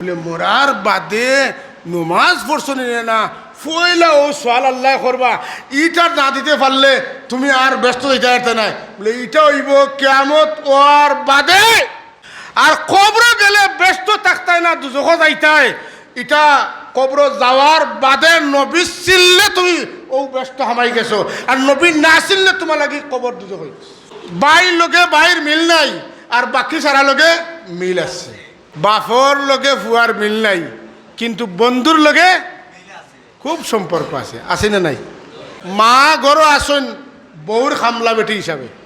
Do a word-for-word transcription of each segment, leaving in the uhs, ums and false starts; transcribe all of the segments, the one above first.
বলে, "মরার বাদে নমাজ পড়ছো নি না? পয়লা অউ সওয়াল আল্লায় করবা, ইটা না দিতে পারলে তুমি আর বেহেস্তো যাইতায় পারতায় নায়।" বলে, "ইটা অইবো কিয়ামত অওয়ার বাদে।" আর কবরো গেলে বেহেস্তো থাকতায় না, দুজখো যাইতায়। ইটা কবরো যাওয়ার বাদে নবীর চিনলে তুমি অউ বেহেস্তো হামাই গেছো, আর নবী না চিনলে তুমার লাগি কবর দুজখ অইগেছে। ভাইর লগে ভাইর মিল নাই, আর বাকি সারা লগে মিল আছে। বাপর লগে ফুয়ার মিল নাই, কিন্তু বন্ধুর লগে খুব সম্পর্ক আছে, আছে না নাই? মা ঘরো আছইন বউর কামলা বেটি হিসাবে।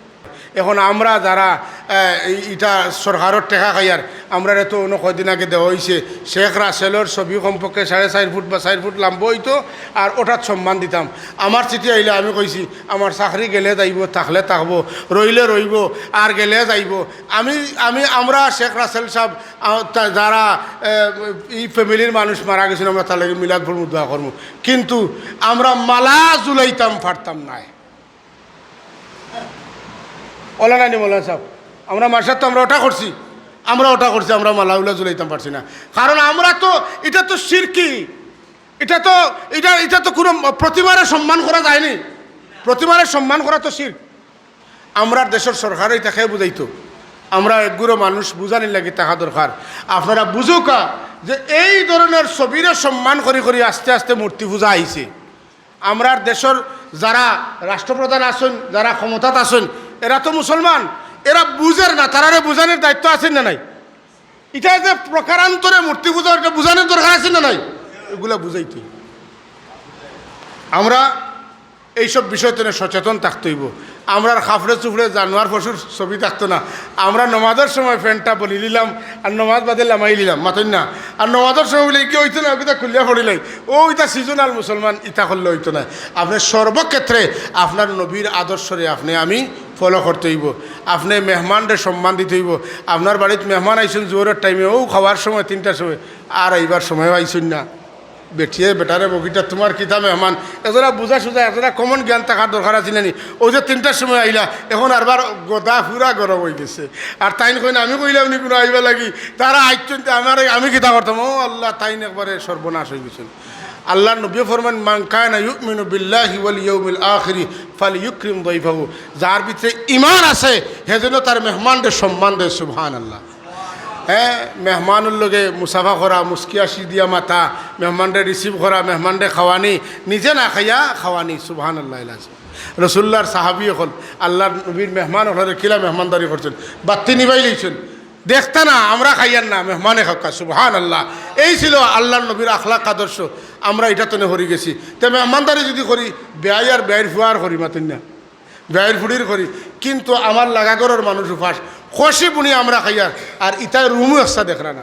এখন আমরা যারা, আহ, এই, ইটা সরকারর টেকা খাইয়ার, আমরারে তো অনো কয়দিন আগে দেওয়া অইছে, শেখ রাসেলর ছবি কমপক্ষে সাড়ে চাইর ফুট বা চাইর ফুট লাম্বা অইতো, আর অটাত সম্মান দিতাম। আমার চিঠি আইলে আমি কইছি, "আমার চাকরি গেলে যাইবো, থাকলে থাকবো, রইলে রইবো, আর গেলে যাইবো।" আমি, আমি, আমরা শেখ রাসেল সাব, আ, তা-, যারা, এ, ই ফ্যামিলির মানুষ মারা গেছইন, আমরা তার লাগি মিলাদ পড়মু, দোয়া করমু, কিন্তু আমরা মালা ঝুলাইতাম পারতাম নায়। অলা নানি মৌলানা সাব, আমরা মাসাত তো আমরা অটা করছি, আমরা অটা করছি, আমরা মালা উলা ঝুলাইতাম পারছি না, কারণ আমরা তো, ইটা তো শিরকি, ইটা তো, ইটা, ইটা তো কুনু প্রতিমারে সম্মান করা যায়নি, প্রতিমারে সম্মান করা তো শিরক। আমরার দেশর সরকারে ইতা কে বুঝাইতো? আমরা একগুলো মানুষ বুঝানির লাগি থাকা দরকার। আপনারা বুঝউক্কা যে এই ধরনের ছবিরে সম্মান করি করি আস্তে আস্তে মূর্তি পূজা আইছে। আমরার দেশর যারা রাষ্ট্রপ্রধান আছইন, যারা ক্ষমতাত আছইন, এরা তো মুসলমান, এরা বুঝের না, তারারে বুঝানির দায়িত্ব আছে না নাই? ইটা যে প্রকারান্তরে মূর্তি পূজা, ইটা বুঝানির দরকার আছে না নাই? এগুলা বুঝাইতে আমরা এইসব বিষয় তনে সচেতন থাকতে অইবো। আমরার খাফড়ে চুফড়ে জানোয়ার পশুর ছবি থাকতো না। আমরা নমাজর সময় প্যান্টটা বলি নিলাম, আর নমাজ বাদে লামাই নিলাম, মাতইন না। আর নমাজর সময় বলি, "কি অইতো না, কিতা খুলিয়া পড়িলাই।" অউ ইতা seasonal মুসলমান, ইতা করলে অইতো না। আপনে সর্বক্ষেত্রে আপনার নবীর আদর্শরে আপনে আমি follow করতে অইবো। আপনে মেহমানরে সম্মান দিতে অইবো। আপনার বাড়িত মেহমান আইছইন জোহরর টাইমে, অউ খাওয়ার সময় তিনটার সময়, আর আইবার সময়ও আইছইন না। বেটিয়ে বেটারে বকিতা, "তুমার কিতা মেহমান?" এজরা বুঝা সুঝা, এজরা common জ্ঞান থাকার দরকার আছিল না নি? অউ যে তিনটার সময় আইলা, এখন আরবার গদা পুরা গরম অইগেছে। আর তাইন কইন, "আমি কইলাম নি কুনু আইবার লাগি?" তারা আইছইন তে আমারে, আমি কিতা করতাম? ও আল্লাহ, তাইন একবারে সর্বনাশ অইগেছইন। আল্লার নবীয়ে ফরমাইন, "মান কানা ইউমিনু বিল্লাহি ওয়াল ইয়াউমিল আখিরি ফালইউকরিম দাইফাহু।" যার ভিতরে ঈমান আছে, হে যেন তার মেহমানরে সম্মান দেয়। সুবহানাল্লাহ। হ্যাঁ, মেহমানর লগে মুসাফা করা, মুস্কি হাসি দিয়া মাতা, মেহমানরে receive করা, মেহমানরে খাওয়ানি, নিজে না খাইয়া খাওয়ানি। সুবহানাল্লাহ। রসুল্লাহর সাহাবী অকল, আল্লার নবীর মেহমান অকলরে কিলা মেহমানদারি করছইন, বাত্তি নিবাই লইছইন। দেখতা না, আমরা খাইয়ার না, মেহমানে খাউক্কা। সুবহানাল্লাহ। এই ছিল আল্লার নবীর আখলাক আদর্শ। আমরা ইটা তনে হরি গেছি। তে মেহমানদারি যুদি করি, বেয়াই আর বেয়াইর ফুয়ার করি, মাতইন না, বেয়াইর ফুড়ির করি, কিন্তু আমার লাগা ঘরর মানুষ উপাস, খুশি বুনি আমরা খাইয়ার, আর ইতায় রুমও একসা দেখরা না।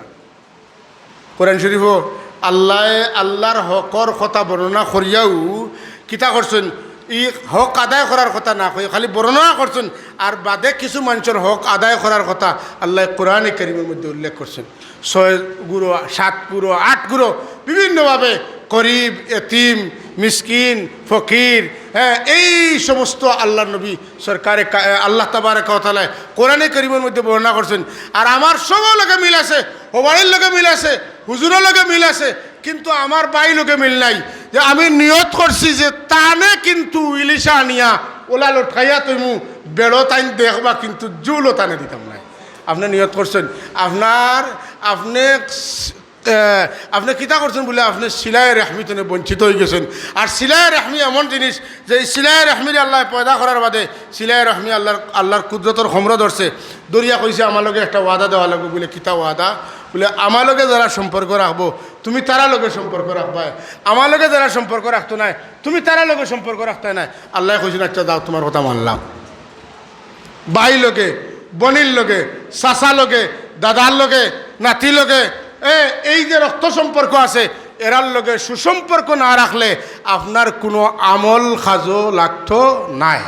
কোরআন শরীফো আল্লায় আল্লার হকর কথা বর্ণনা করিয়াও কিতা করছইন, ই হক আদায় করার কথা না কই, খালি বর্ণনা করছইন, আর বাদে কিছু মানষর হক আদায় করার কথা আল্লায় কোরআনে কারীমর মধ্যে উল্লেখ করছইন। ছয় গুরু, সাত গুরু, আট গুরু, বিভিন্নভাবে গরিব, এতিম, মিসকিন, ফকির, হ্যাঁ, এই সমস্ত আল্লার নবী সরকারে কা-, আল্লাহ তাবারাকা ওয়া তাআলায় কোরআনে কারীমর মধ্যে বর্ণনা করছইন। আর আমার সবর লগে মিল আছে, হবাড়ির লগে মিল আছে, হুজুরর লগে মিল আছে, কিন্তু আমার ভাইর লগে মিল নাই। যে আমি নিয়ত করছি যে তানে কিন্তু ইলিশা আনিয়া ওলা লটকাইয়া থইমু, বেড়ো তাইন দেখবা, কিন্তু জুলো তানে দিতাম নায়। আপনে নিয়ত করছইন, আপনার, আপনে এ, আপনে কিতা করছইন বুলে আপনে সিলায়ে রেহমি তনে বঞ্চিত অইগেছইন। আর সিলায়ে রেহমি এমন জিনিস যে ই সিলায়ে রেহমিরে আল্লায় পয়দা করার বাদে সিলায়ে রেহমি আল্লার, আল্লার কুদরতর খমরো ধরছে। ধরিয়া কইছে, "আমার লগে একটা ওয়াদা দেওয়া লাগবো।" বুলে, "কিতা ওয়াদা?" বুলে, "আমার লগে যারা সম্পর্ক রাখবো, তুমি তারার লগে সম্পর্ক রাখবায়। আমার লগে যারা সম্পর্ক রাখতো নায়, তুমি তারার লগে সম্পর্ক রাখতায় নায়।" আল্লায় কইছইন, "আচ্ছা, যাও, তুমার কথা মানলাম।" ভাইর লগে, বইনর লগে, চাচার লগে, দাদার লগে, নাতির লগে, এ, এই যে রক্ত সম্পর্ক আছে, এরার লগে সুসম্পর্ক না রাখলে আপনার কুনু আমল কাজো লাগতো নায়।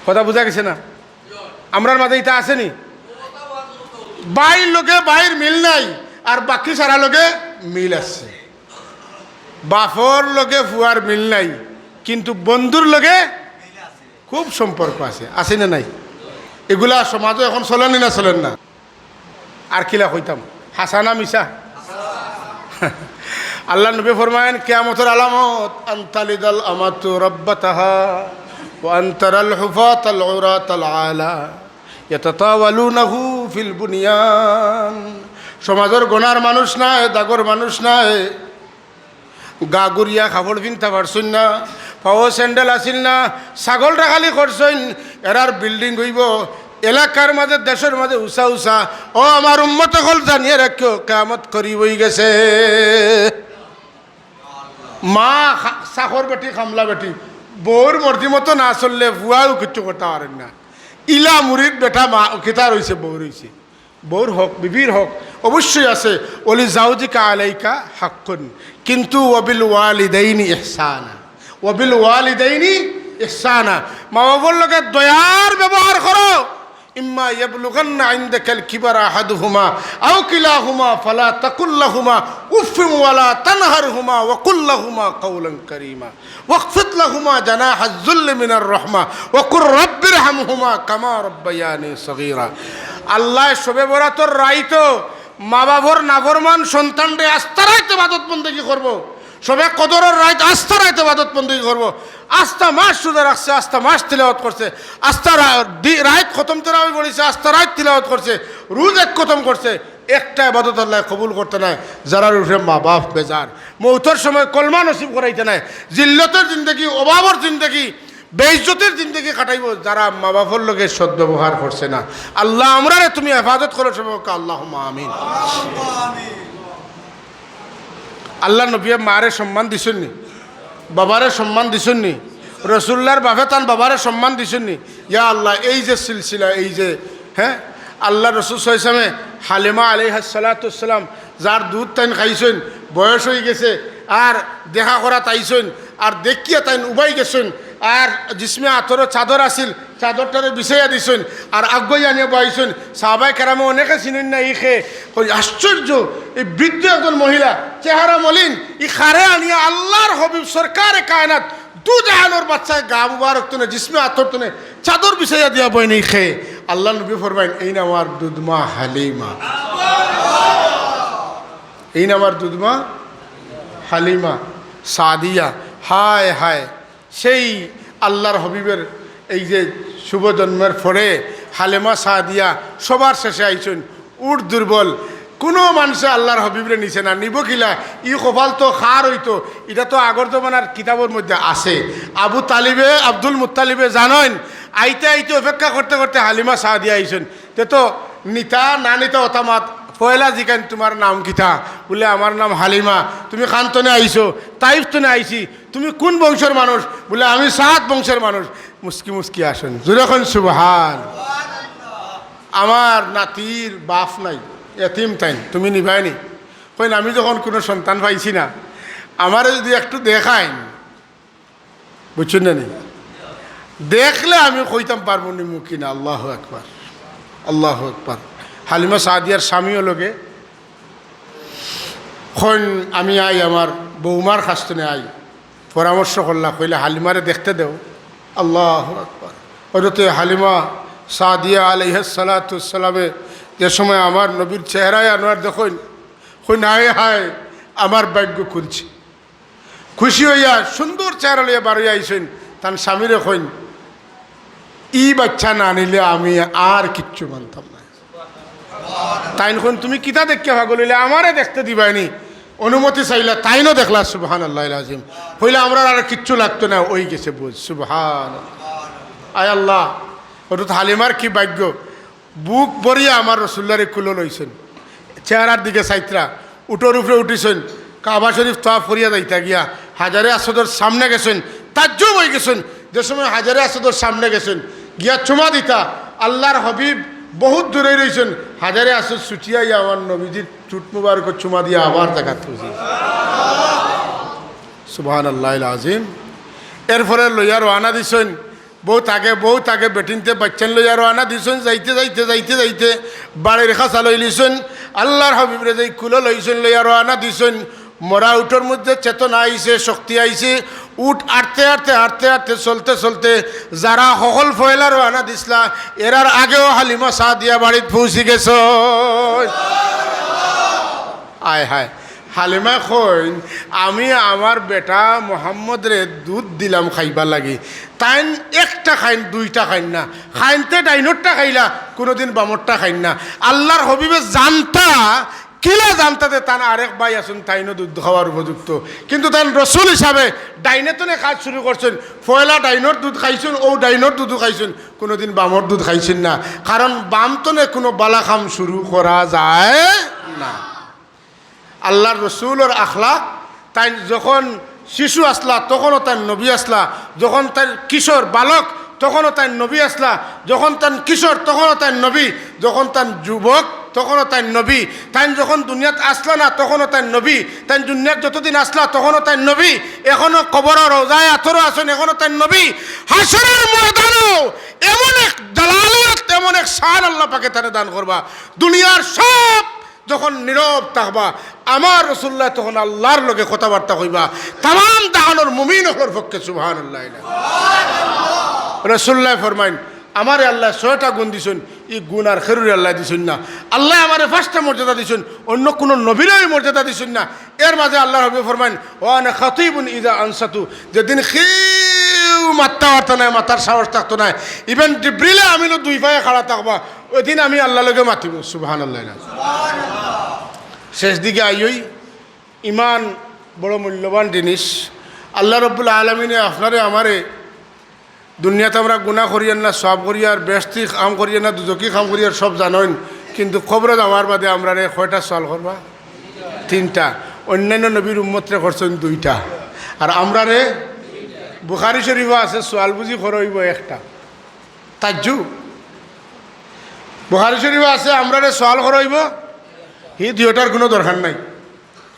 কথা বুঝা গেছে না? আমরার মাঝে ইতা আছে নি? ভাইর লগে ভাইর মিল নাই, আর বাকি সারা লগে মিল আছে। বাপর লগে ফুয়ার মিল নাই, কিন্তু বন্ধুর লগে খুব সম্পর্ক আছে, আছে না নাই? এগুলা সমাজো এখন চলের নি না চলের না? আর কিলা কইতাম, হাছা না মিছা? আল্লাহর নবী ফরমাইন, কিয়ামতর আলামত, আন তালিদাল আমাতু রাব্বাতাহা, ওয়া আন তারাল হুফাতাল উরাতাল আলা ইয়াতাতাওয়ালুনাহু ফিল বুনিয়ান। সমাজর গোনার মানুষ নায়, দাগর মানুষ নায়, গা গুরিয়া কাপড় পিনতা পারছইন না, পাও স্যান্ডেল আছিল না, ছাগল রাখালি করছইন, এরার বিল্ডিং অইবো। এলাকার মাঝে, দেশর মাঝে উচা উচা। ও আমার উম্মত অকল, জানিয়া রাখিও, কিয়ামত করিব অইগেছে। মা খা-, চাকর বেটি, কামলা বেটি, বউর মর্জি মতো না চললে পুয়াও কিচ্ছু করতা পারইন না। ইলা মুরিদ বেটা মা কিতার অইছে, বউর অইছে। বউর হক, বিবির হক অবশ্যই আছে। ওয়ালি জাউজিকা আলাইকা হাক্কুন, কিন্তু ওয়াবিল ওয়ালিদাইনি ইহসানা, ওয়াবিল ওয়ালিদাইনি ইহসানা। মা বাবার লগে দয়ার ব্যবহার করো। ইম্মা ইয়াবলুগান্না ইনদাকাল কিবারা আহাদুহুমা আও কিলাহুমা ফালা তাকুল লাহুমা উফফিন ওয়ালা তানহারহুমা ওয়া কুল লাহুমা কাওলান কারীমা। ওয়াখফিদ লাহুমা জানাহাজ যুল্লি মিনার রাহমা ওয়া কুর রাব্বিরহামহুমা কামা রাব্বায়ানি সগীরা। আল্লায় শবে বরাতর রাইতো মা বাবার নাফরমান সন্তানরে আস্তা রাইত ইবাদত বন্দেগি করবো। শবে কদরর রাইত আস্তা রাইত ইবাদত বন্দেগি করবো। আস্তা মাস রোজা রাখছে, আস্তা মাস তিলাওয়াত করছে, আস্তা রা-, দি-, রাইত খতম তেরাবি পড়ছে, আস্তা রাইত তিলাওয়াত করছে, রোজ এক খতম করছে, একটা ইবাদত আল্লায় কবুল করতা নায়, যারার উপরে মা বাপ বেজার। মউতর সময় কলমা নসিব করাইতা নায়। জিল্লতর জিন্দেগি, অভাবর জিন্দেগি, বেইজ্জতির জিন্দেগি কাটাইবো, যারা মা বাপর লগে সদ্ব্যবহার করছে না। আল্লাহ, আমরারে তুমি হেফাজত করো, সবাই কউক্কা, আল্লাহুম্মা আমিন। আল্লাহর নবীয়ে মারে সম্মান দিছইন নি? বাবারে সম্মান দিছইন নি? রসুল্লাহর বাপে তান বাবারে সম্মান দিছইন নি? ইয়া আল্লাহ, এই যে সিলসিলা, এই যে, হ্যাঁ, আল্লাহর রসুল সাল্লাল্লাহু আলাইহি ওয়াসাল্লামে হালিমা আলাইহাস সালাতু ওয়াস সালাম, যার দুধ তাইন খাইছইন, বয়স অইগেছে, আর দেখা করাত আইছইন, আর দেখিয়া তাইন উবাই গেছইন, আর জিসমে আতরো চাদর আছিল, চাদরটারে বিছাইয়া দিছইন, আর আগুয়াই আনিয়া বওয়াইছইন। সাহাবায়ে কেরামে অনেকে চিনইন না, ই কে? কই, আশ্চর্য, এই বৃদ্ধ একজন মহিলা, চেহারা মলিন, ই কারে আনিয়া আল্লাহর হাবিব সরকারে কায়নাত, দু জাহানর বাদশায় গা মুবারক তনে, জিসমে আতর তনে চাদর বিছাইয়া দিয়া বওয়াইন, ই কে? আল্লাহর নবী ফরমাইন, এইন আমার দুধমা হালিমা। এইন আমার দুধমা হালিমা সাদিয়া। হায় হায়, সেই আল্লাহর হাবিবের এই যে শুভ জন্মের পরে হালিমা সাদিয়া সবার শেষে আইছইন। উট দুর্বল, কুনু মানষে আল্লাহর হাবিবরে নিছে না, নিবো কিলা? ই কপাল তো কার অইতো। ইটা তো আগর জমানার কিতাবর মধ্যে আছে। আবু তালিবে, আব্দুল মুত্তালিবে জানইন, আইতে আইতে অপেক্ষা করতে করতে হালিমা সাদিয়া আইছইন। তে তো নিতা না নিতা অতা মাত, পয়লা জিকাইন, তুমার নাম কিতা? বুলে, আমার নাম হালিমা। তুমি কান তনে আইছো? তাইফ তনে আইছি। তুমি কুন বংশর মানুষ? বুলে, আমি সাদ বংশর মানুষ। মুস্কি মুস্কি আসইন, জোরে কইন সুবহান। আমার নাতির বাপ নাই, এতিম তাইন, তুমি নিবায়নি? কইন, আমি যখন কুনু সন্তান পাইছি না, আমারে যুদি একটু দেখাইন, বুঝছইন না নি? দেখলে আমি কইতাম পারমু নিমু কিনা। আল্লাহু আকবার, আল্লাহু আকবার। হালিমা সাদিয়ার স্বামীও লগে। কইন, আমি আই, আমার বৌমার কাছ তনে আই। পরামর্শ করলা, কইলা, হালিমারে দেখতে দেও। আল্লাহু আকবার। হযরতে হালিমা সাদিয়া আলাইহাস সালাতু ওয়াস সালামে যে সময় আমার নবীর চেহারায় আনোয়ার দেখইন, কইন, হায় হায়, আমার ভাগ্য খুলছে। খুশি অইয়া সুন্দর চেহারা লইয়া বারইয়া আইছইন, তান স্বামীরে কইন, ই বাচ্চা না নিলে আমি আর কিচ্ছু মানতাম না। তাইন কইন, তুমি কিতা দেখিয়া পাগল অইলে? আমারে দেখতে দিবায়নি। অনুমতি চাইলা, তাইনও দেখলা, সুবহানাল্লাহিল আজিম। কইলা, আমরার আর কিচ্ছু লাগতো না, অইগেছে বুঝ। সুবহান। আয় আল্লাহ, হযরত হালিমার কি ভাগ্য। বুক ভরিয়া আমার রসুল্লারে কুলো লইছইন। চেহারার দিকে চাইতরা, উটর উপরে উঠিছইন, কাবা শরীফ তওয়াফ করিয়া যাইতা গিয়া, হাজারে আসওয়াদর সামনে গেছইন, তাজ্জুব অইগেছইন। যে সময় হাজারে আসওয়াদর সামনে গেছইন, গিয়া চুমা দিতা, আল্লাহর হাবিব বহুত দূরে রইছইন, হাজারে আসওয়াদ ছুটিয়া আইয়া আমার নবীজির চুট মুবারকো চুমা দিয়া আবার জাগাত পৌঁছিছইন। সুবহানাল্লাহিল আজিম। এরপরে লইয়া রওয়ানা দিছইন, বহুত আগে, বহুত আগে বেটিন্তে বাইচ্চাইন লইয়া রওয়ানা দিছইন। যাইতে, যাইতে, যাইতে, যাইতে বাড়ির কাছা লইলিছইন। আল্লাহর হাবিবরে যেই কুলো লইছইন, লইয়া রওয়ানা দিছইন। মরা উটর মধ্যে চেতনা আইছে, শক্তি আইছে। উট আটতে, আটতে, আটতে, আটতে, চলতে, চলতে যারা হকল পয়লা রওয়ানা দিছলা, এরার আগেও হালিমা সাদিয়া বাড়িত পৌঁছি গেছইন। আয় হায়। হালিমায় কইন, "আমি আমার বেটা মোহাম্মদরে দুধ দিলাম খাইবার লাগি, তাইন একটা খাইন, দুইটা খাইন না, খাইনতে ডাইনরটা খাইলা, কুনুদিন বামরটা খাইন না।" আল্লার হাবিবে জানতা, কিলা জানতা যে তান আরেক ভাই আছইন, তাইনও দুধ খাওয়ার উপযুক্ত, কিন্তু তাইন রসুল হিসাবে ডাইনে তনে কাজ শুরু করছইন, পয়লা ডাইনর দুধ খাইছইন, অউ ডাইনর দুধও খাইছইন, কুনুদিন বামর দুধ খাইছইন না, কারণ বাম তনে কুনু বালা কাম শুরু করা যায় না। আল্লার রসুলর আখলাক, তাইন যখন শিশু আছলা, তখনও তাইন নবী আছলা, যখন তাইন কিশোর বালক, তখনও তাইন নবী আছলা, যখন তাইন কিশোর, তখনও তাইন নবী, যখন তাইন যুবক, তখনও তাইন নবী, তাইন যখন দুনিয়াত আছলা না, তখনও তাইন নবী, তাইন দুনিয়াত যতদিন আছলা, তখনও তাইন নবী, এখনো কবরর রওজায়ে আতহারো আছইন, এখনো তাইন নবী। হাশরর ময়দানও এমন এক জালালিয়ত, এমন এক শান আল্লা পাকে তানে দান করবা, দুনিয়ার সব যখন নীরব থাকবা, আমার রসুল্লায় তখন আল্লার লগে কথাবার্তা কইবা, তামাম জাহানর মুমিন অকলর পক্ষে। সুবহানাল্লাহ। রসুল্লায় ফরমাইন, "আমারে আল্লায় ছয়টা গুণ দিছইন, ই গুণ আর কেউরে আল্লায় দিছইন না। আল্লায় আমারে পাঁচটা মর্যাদা দিছইন, অন্য কুনু নবীরেও ই মর্যাদা দিছইন না।" এর মাঝে আল্লার হাবিবে ফরমাইন, "ওয়া আনা খাতিবুন ইযা আনসাতু", যেদিন কেউ মাততা পারতা নায়, মাতার সাহস থাকতো নায়, even জিব্রিলে আমিনও দুই পায়ে খাড়া থাকবা, ওইদিন আমি আল্লার লগে মাতিমু। সুবহানাল্লাহ। শেষ দিকে আইয়ই, ইমান বড় মূল্যবান জিনিস। আল্লাহ রব্বুল আলামিনে আপনারে আমারে দুনিয়াত আমরা গুনাহ করিয়ার না সওয়াব করিয়ার, বেহেশতি কাম করিয়ার না দুজখি কাম করিয়ার সব জানইন, কিন্তু কবরো যাওয়ার বাদে আমরারে কয়টা সওয়াল করবা? তিনটা। অন্যান্য নবীর উম্মতরে করছইন দুইটা, আর আমরারে, বুখারী শরীফো আছে, সওয়াল বুঝি করা অইবো একটা। তাজ্জু। বুখারী শরীফো আছে, আমরারে সওয়াল করা অইবো, হি দুইটার কুনু দরকার নাই।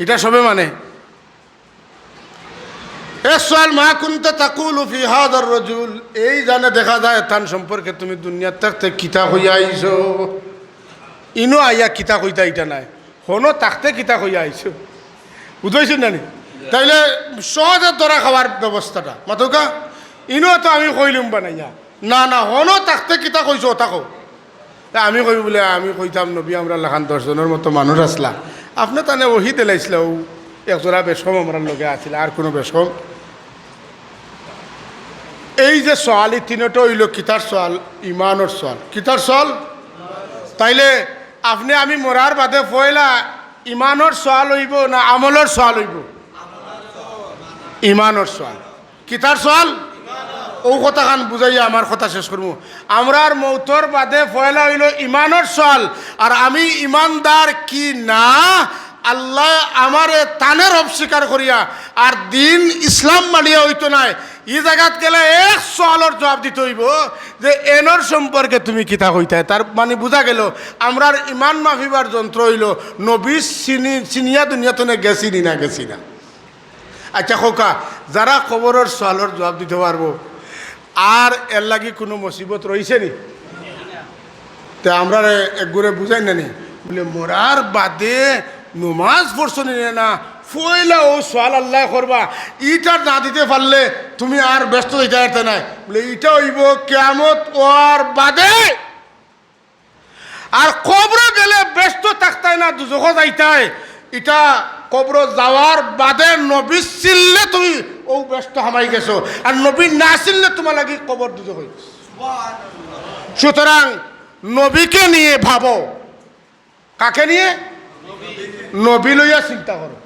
ইটা সবে মানে। এ সওয়াল, "মা কুনতা তাকুলু ফি হাযার রাজুল?" এই জানে দেখা যায় তান সম্পর্কে তুমি দুনিয়াত থাকতে কিতা কইয়া আইছো। ইনো আইয়া কিতা কইতা ইটা নায়, হনো থাকতে কিতা কইয়া আইছো। বুঝাইছইন না নি? তাইলে সহজে ধরা খাওয়ার ব্যবস্থাটা। মাতউক্কা, ইনো তো আমি কইলুম বানাইয়া। না, না, হনো থাকতে কিতা কইছো, ওটা কও। তে আমি কই বুলে, আমি কইতাম, "নবী আমরার লাখান দশ জনর মতো মানুষ আছলা। আপনে তানে ওহী দিলাইছলা, অউ এক জোড়া বেশকম আমরার লগে আছিল, আর কুনু বেশকম?" এই যে সওয়াল, ই তিনোটা অইলো কিতার সওয়াল? ইমানর সওয়াল। কিতার সওয়াল? তাইলে আপনে আমি মরার বাদে পয়লা ইমানর সওয়াল অইবো না আমলর সওয়াল অইবো? ইমানর সওয়াল। কিতার সওয়াল? অউ কথাখান বুঝাইয়া আমার কথা শেষ করমু। আমরার মউতর বাদে পয়লা অইলো ইমানর সওয়াল, আর আমি ইমানদার কি না, আল্লায় আমারে তানে রব স্বীকার করিয়া আর দ্বীন ইসলাম মানিয়া অইতো নায়, ই জাগাত গেলে এক সওয়ালর জুয়াব দিতো অইবো যে এনর সম্পর্কে তুমি কিতা কইতায়। তার মানি বুঝা গেলো, আমরার ইমান মাপিবার যন্ত্র অইলো নবী চিনি, চিনিয়া দুনিয়া তনে গেছি নি না গেছি না। আইচ্ছা কউক্কা, যারা কবরর সওয়ালর জুয়াব দিতো পারবো, আর এরলাগি কুনু মুসিবত রইছে নি? তে আমরারে একগুরে বুঝাইন না নি? বুলে, মরার বাদে নমাজ পড়ছো নি না? পয়লা অউ সওয়াল আল্লায় করবা, ইটা না দিতে পারলে তুমি আর বেহেস্তো যাইতায় পারতায় নায়। বুলে, ইটা অইবো কিয়ামত অওয়ার বাদে। আর কবরো গেলে বেহেস্তো থাকতায় না, দুজখো যাইতায়। ইটা কবরো যাওয়ার বাদে নবী চিনলে তুমি অউ বেহেস্তো হামাই গেছো, আর নবী না চিনলে তুমার লাগি কবর দুজখ অইগেছে। সুতরাং নবীকে নিয়ে ভাবো। কাকে নিয়ে? নবী লইয়া চিন্তা করো।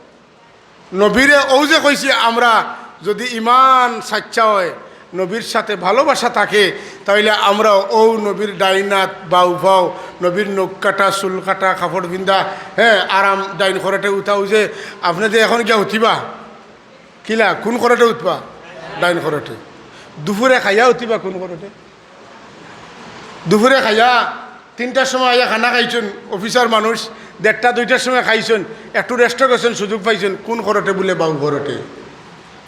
নবীরে অউ যে কইছি, আমরা যুদি ইমান সাচ্চা অয়, নবীর সাথে ভালোবাসা থাকে, তাইলে আমরা অউ নবীর ডাইন আত, বাউ পাও, নবীর নখ কাটা, চুল কাটা, কাপড় পিন্দা, হ্যাঁ, আরাম ডাইন খরটে উঠা, অউ যে আপনে যে এখন গিয়া উঠিবা, কিলা, কুন খরটে উঠবা? ডাইন খরটে। দুপুরে খাইয়া উঠিবা কুন খরটে? দুপুরে খাইয়া তিনটার সময় আইয়া খানা খাইছইন, অফিসার মানুষ, দেড়টা দুইটার সময় খাইছইন, একটু রেস্টো গেছইন, সুযোগ পাইছইন, কুন খরটে? বুলে বাউ খরটে।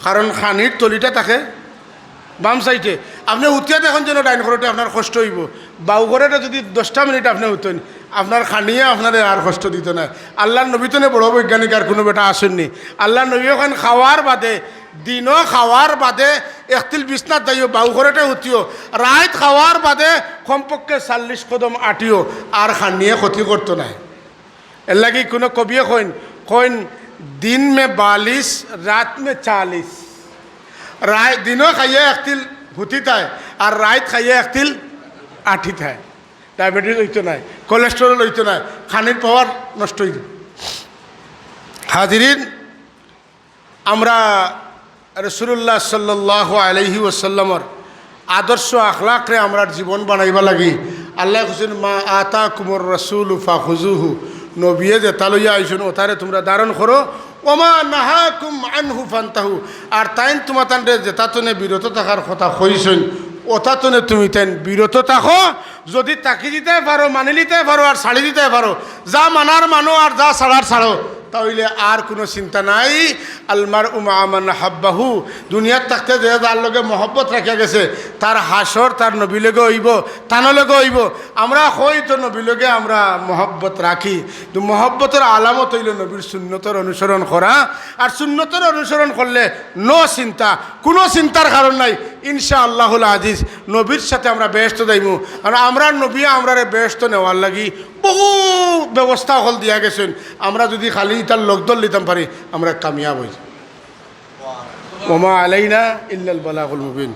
কারণ খানির তলিটা থাকে বাম সাইডে। আপনে উঠিয়া দেখইন যেন ডাইন খরটে, আপনার কষ্ট অইবো। বাউ খরটে যুদি দশটা মিনিট আপনে উঠইন, আপনার খানিয়ে আপনারে আর কষ্ট দিতো নায়। আল্লার নবী তনে বড় বৈজ্ঞানিক আর কুনু বেটা আছইন নি। আল্লার নবীয়ে কইন খাওয়ার বাদে, দিনো খাওয়ার বাদে একতিল বিছনাত যাইও, বাউ খরটে উঠিও, রাইত খাওয়ার বাদে কমপক্ষে চাল্লিশ কদম আটিও, আর খানিয়ে ক্ষতি করতো নায়। এরলাগি কুনু কবিয়ে কইন, কইন, দিন মে বালিশ, রাত মে চালিশ। রায় দিনও খাইয়া এক তিল হুতি থায়, আর রাইত খাইয়া এক তিল আঠি থায়। ডায়াবেটিস অইতো নায়, কোলেস্টেরল অইতো নায়, খানির পাওয়ার নষ্ট অইতো। হাজিরিন, আমরা রাসূলুল্লাহ সাল্লাল্লাহু আলাইহি ওয়াসাল্লামর আদর্শ আখলাকরে আমরার জীবন বানাইবা লাগি। আল্লায় কইছইন, "মা আতাকুমুর রাসূলু ফাখুযুহু।" নবিয়ে যেতা লইয়া আইছইন, ওতারে তুমরা ধারণ করো। "ওয়া মা নাহাকুম আনহু ফান্তাহু।" আর তাইন তুমাতানরে যেতা তনে বিরত থাকার কথা কইছইন, ওতা তনে তুমি তাইন বিরত থাকো। যুদি থাকি দিতায় পারো, মানি লিতায় পারো, আর ছাড়ি দিতায় পারো, যা মানার মানো আর যা ছাড়ার ছাড়ো, তা অইলে আর কুনু চিন্তা নাই। আল মারউ মাআ মান হাব্বাহু, দুনিয়াত থাকতে যে যার লগে মহব্বত রাখিয়া গেছে, তার হাশর তার নবীর লগে অইবো, তান লগে অইবো। আমরা কই তো নবীর লগে আমরা মহব্বত রাখি, তো মহব্বতর আলামত অইলো নবীর সুন্নতর অনুসরণ করা। আর সুন্নতর অনুসরণ করলে no চিন্তা, কুনু চিন্তার কারণ নাই। ইনশাআল্লাহুল আজিজ, নবীর সাথে আমরা বেহেশতো যাইমু। আর আমরার নবীয়ে আমরারে বেহেশতো নেওয়ার লাগি বহু ব্যবস্থা অকল দিয়া গেছইন। আমরা যুদি খালি ইতার লগ ধরলিতাম পারি, আমরা কামিয়াব অইযিমু। ওমা আলাইনা ইল্লাল বালাগুল মুবিন।